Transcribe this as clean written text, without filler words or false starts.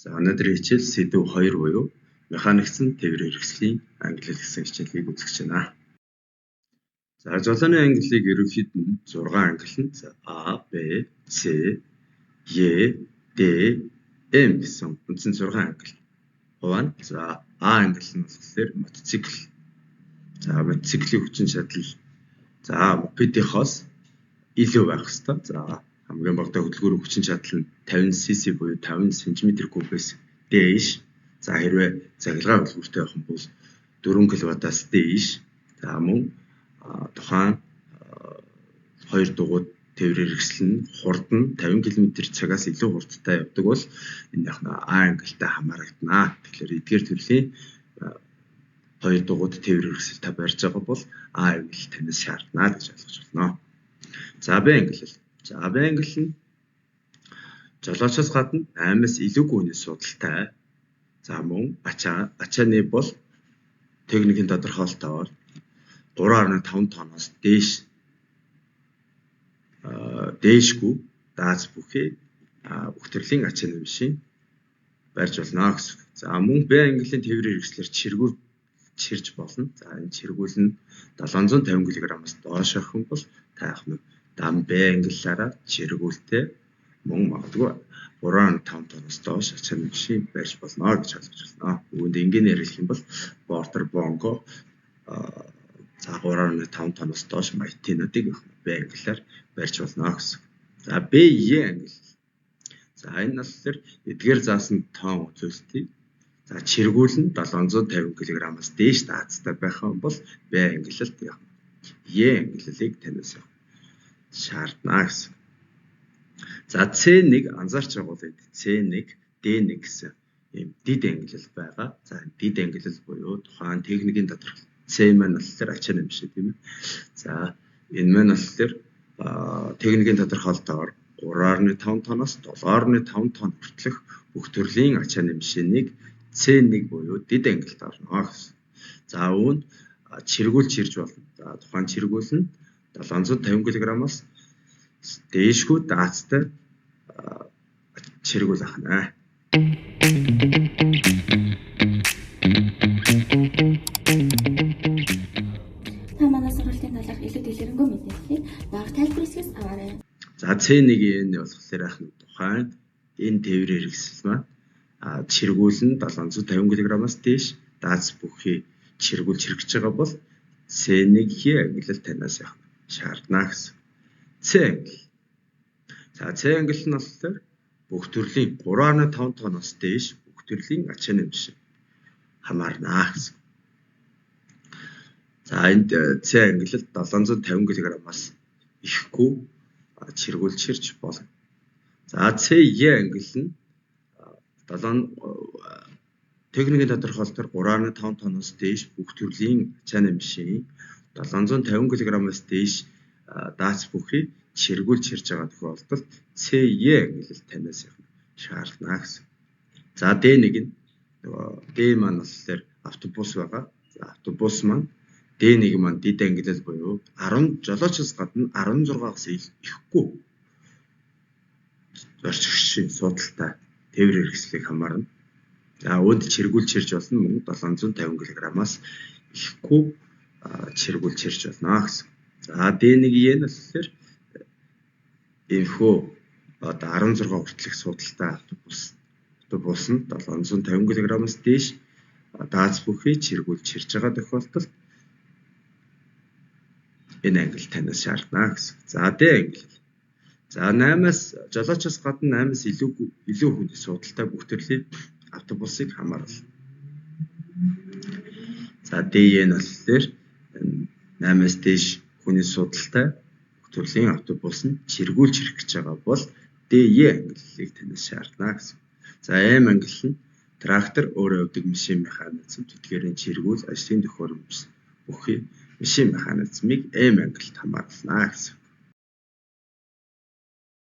За, өнөөдрийн хичээл сэдэв 2 буюу механиксан тээврийн хэрэгслийн ангилал гэсэн хичээлийг үзэж байна. За, жолооны ангиллыг ерөнхийд нь 6 ангилна. За, А, Б, С, Е, Д, М гэсэн үндсэн 6 ангил хуваана. За, А ангилал нь болохоор мотоцикл. За, мотоциклийн хүчин чадал за мопедийнхоос илүү байх ёстой. За, хамгийн багадаа хөдөлгүүрийн хүчин чадал нь 50 cc буюу 50 см кубээс дээш. За, хэрвээ цахилгаан хөдөлгүүртэй байх юм бол 4 кВт-аас дээш. За, мөн тухайн хоёр дугуйд тээврийн хэрэгсэл нь хурд нь 50 км/цагаас илүү хурдтай явдаг бол энэ яг нь А ангилтай хамаарагдана. Тэгэхээр эдгээр төрлийн хоёр дугуйд тээврийн хэрэгсэл та барьж байгаа бол А ангилал танаас шаардна гэж ойлгож байна. За, Б ангилал. За, Б ангилал нь жолоочоос гадна 8-аас илүүгүй хүний судалтай. За, мөн ачааны бол техникийн тодорхойлолтоор 3.5 тонноос дээшгүй дааз бүхий бүх төрлийн ачааны машин барьж болно гэсэн. За, мөн Б ангиллын тээврийн хэрэгслээр чиргүүл чирж болно. За, энэ чиргүүл нь 750 кг-аас доош авах юм бол та яах нь дам Б ангиллаараа чиргүүлтэй мөн магадгүй 3.5 тонноос доош ачааны машин барьж болно гэж ойлгож байна. Үүнд энгийнээр хэлэх юм бол Border Bongo за 3.5 тонноос доош Майтинуудыг Б ангиллаар барьж болно гэсэн. За, Б Е ангиллал. За, энэ болохоор эдгээр заасан тоон үзүүлэлтийг за чиргүүл нь 750 кг-аас дээш даацтай байх юм бол Б ангиллалд явах. Е ангиллалыг танаас шаардна гэсэн. За, С1 анзаарч байгаа бол С1, Д1 гэсэн ийм дид ангиллал байгаа. За, дид ангиллал буюу тухайн техникийн тодорхойлолт. С маань болохоор ачааны биш тийм ээ. За, энэ маань болохоор техникийн тодорхойлолтоор 3.5 тонноос 7.5 тонн хүртэлх бүх төрлийн ачааны машиныг С1 буюу дид ангилалд орно гэсэн. За, үүнд чиргүүл чирж болно. За, тухайн чиргүүл нь 750 кг-аас дээшгүй даацтай чиргүүл ахна. Та манай сургуулийн талаарх илүү дэлгэрэнгүй мэдээллийг доорх тайлбар хэсгээс аваарай. За, С1 энэ болохоор яах нь тухайн энэ тээврийн хэрэгсэл маань чиргүүл нь 750 кг-аас дээш дааз бүхий чиргүүл чиргэж байгаа бол С1 Е ангилал танаас яах шаардна гэсэн. С ангилал. За, С ангилал нь болохоор бүх төрлийн 3.5 тонноос дээш бүх төрлийн ачааны машин хамаарна гэсэн. За, энд С ангилал 750 кг-аас ихгүй чиргүүл чирч болно. За, С Е ангилал нь 7 техникийн тодорхойлолтоор 3.5 тонноос дээш бүх төрлийн ачааны машин 750 кг-аас дээш дац бүхий чиргүүл чирж байгаа тохиолдолд С Е ангилал танаас шаардна гэсэн. За, Д1 нь нөгөө Д маань болохоор автобус байгаа. За, автобус маань Д1 маань дид ангилал буюу 10 жолоочоос гадна 16-аас ихгүй зорчигчийн судалтай тээврийн хэрэгслийг хамаарна. За, үүнд чиргүүл чирж болно, мөн 750 кг-аас ихгүй чиргүүл чирж болно гэсэн. За, Д1 Е нь болохоор энэхүү одоо 16 хүртэлх судалтай автобус нь 750 кг-аас дээш дааз бүхий чиргүүл чирж байгаа тохиолдолд энэ ангилал танаас шаардна гэсэн. За, Д ангилал. За, 8-аас жолоочоос гадна 8-аас илүү хүний судалтай бүх төрлийн автобусыг хамаарал. За, Д Е нь болохоор 8-аас дээш хүний судалтай бүх төрлийн автобус нь чиргүүл чирэх гэж байгаа бол Д Е ангиллалыг танаас шаардна гэсэн. За, М ангиллал нь трактор, өөрөө явдаг машин механизм, тэдгээрийн чиргүүл, ажлын төхөөрөмж бүхий машин механизмыг М ангиллалд хамааруулна гэсэн.